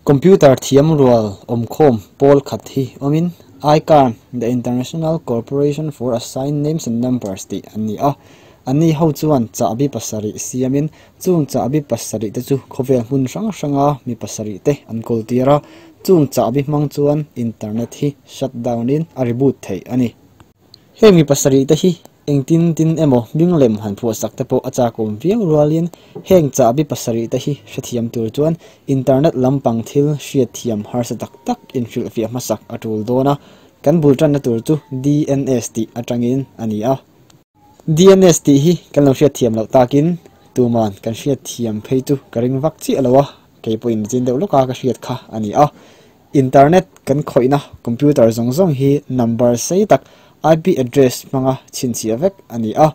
Computer thiam rual awmkhawm pawl khat hi awmin ICANN, The International Corporation for Assigned Names and Numbers tih an ni a. Anni ho chuan chahbi pasarih siamin chung chahbi pasarih te chu khawvel hmun hrang hranga mi pasarih te an kawl tir a. Chung chahbi hmang chuan internet hi shut down in a reboot theih a ni. Heng mi pasarih te hi Engtin tin emaw hming lem han phuahsak te pawh a chakawm viau rualin heng chahbi pasarih te hi hrethiam tur chuan internet lampang thil hriatthiam harsa tak tak inhrilhfiah hmasak a tul dawn a, kan bul tanna tur chu DNS tih atangin a ni a. DNS tih hi kan lo hriatthiam loh takin tuman kan hriatthiam phei chu ka ring vak chiah lo a, kei pawhin zin deuh lawka ka hriat kha a ni a. Internet kan khawihna computer zawng zawng hi number sei tak IP address hmanga chhinchhiah vek a ni a.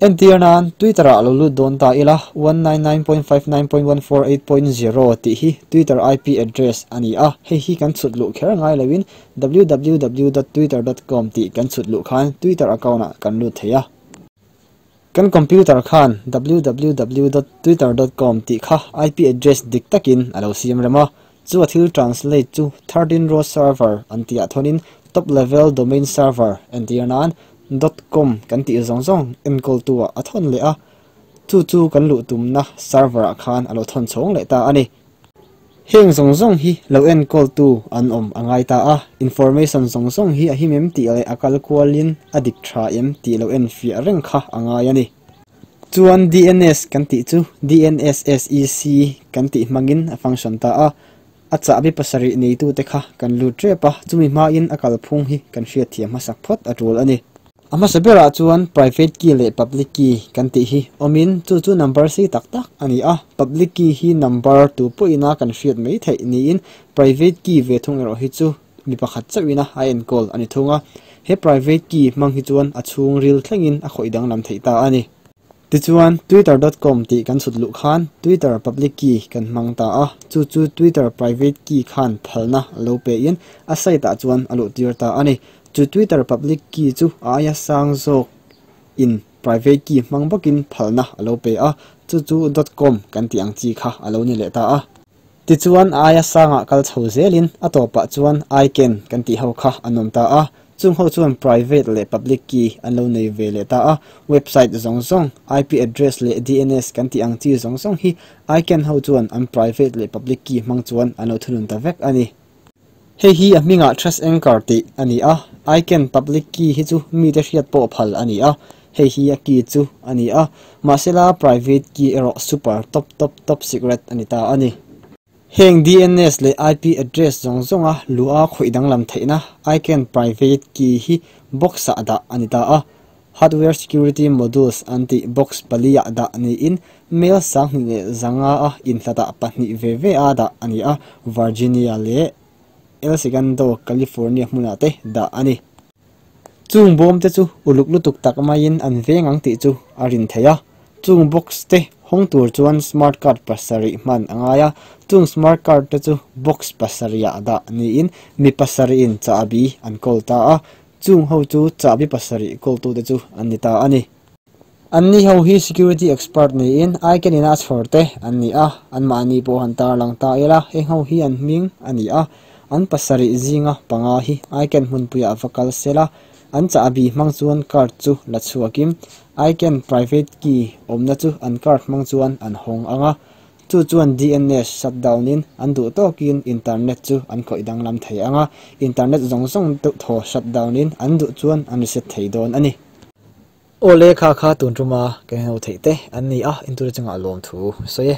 Entir nan Twitter ah lo lut dawn ta ila 199.59.148.0 tih hi Twitter IP address a ni a, hei hi kan chhut luh kher ngai loin www.twitter.com tih kan chhut luh khan Twitter account ah kan lut thei a. Kan computer khan www.twitter.com tih kha IP address dik takin a lo siam rem a, chu a thil translate chu 13 row server an tihah thawnin top level domain server entir nan dot com kan tih zawng zawng enkawltu ah a thawn leh a, chu chu kan luh tumna server ah khan a lo thawn chhawng leh ta a ni. Heng zawng zawng hi lo enkawltu an awm a ngai ta a, information zawng zawng hi a him em tih leh a kal kualin a dik tha em tih lo enfiah reng kha a ngai a ni. Chuan DNS kan tih chu DNSSEC kan tih hmangin a function ta a, a chahbi pasarih neitute kha kan lut tep a, chumi hmain a kalphung hi kan hriatthiam hmasak phawt a tul a ni. A hmasa berah chuan private key leh public key kan tih hi awmin chu chu number sei tak tak a ni a, public key hi number tu pawhin a kan hriat mai theih niin private key ve thung erawh hi chu mi pakhat chauhin a a enkawl a ni thung a, he private key hmang hi chuan a chhungril thlengin a khawih danglam theih ta a ni. Tichuan, Twitter dot com tih kan chhut luh khan Twitter public key kan hmang ta a, chu chu Twitter private key khan phalna a lo pein a site ah chuan a luh tir ta a ni. Chu Twitter public key chu a aia sang zawk in private key hmang bawkin phalna a lo pe a, chu chu dot com kan tih ang chi kha a lo ni leh ta a. Tichuan a aia sangah kal chho zelin a tawpah chuan ICANN kan tih ho kha an awm ta a, chung ho chuan private leh public key an lo nei ve leh ta a, website zawng zawng, IP address leh DNS kan tih ang chi zawng zawng hi ICANN ho chuan an private leh public key hmang chuan an lo thunun ta vek a ni. Hei hi a hmingah Trust Anchor tih a ni a, ICANN public key hi chu mite hriat pawh phal a ni a, hei hi a key chu a ni a, mahsela private key erawh super top top top secret a ni ta a ni. Heng DNS leh IP address zawng zawnga luha khawih danglam theihna ICANN private key hi box-ah dah a ni ta a, Hardware Security Modules an tih box pali ah dah niin mail 2500 a inhlatah pahnih ve ve a dah a ni a, Virginia leh El Segundo, California hmunah te dah a ni. Chung bawm te chu uluk lutuk tak maiin an veng ang tih chu a rin theih a, chung box te hawng tur chuan smart card pasarih hman a ngai a, chung smart card te chu box pasarih ah dah niin mi pasarihin chahbi an kawl ta a, Chung ho chu chahbi pasarih kawltute chu an ni ta a ni. Anni ho hi security expert niin ICANN ina a chhawr te an ni a, anmahni pawh han tarlang ta ila heng ho hi an hming a ni a, an pasarih zinga panga hi ICANN hmunpuiah va kal sela, an chahbi hmang chuan card chu la chhuakin ICANN private key awmna chu an card hmang chuan an hawng ang a, Chu chuan DNS shut down in an duh tawkin internet chu an khawih danglam thei ang a, internet zawng zawng deuh thaw shut down in an duh chuan an reset thei dawn a ni. Aw le kha kha tun tuma ka heno theih te an ni a, intur chungah lawmthu sawi e.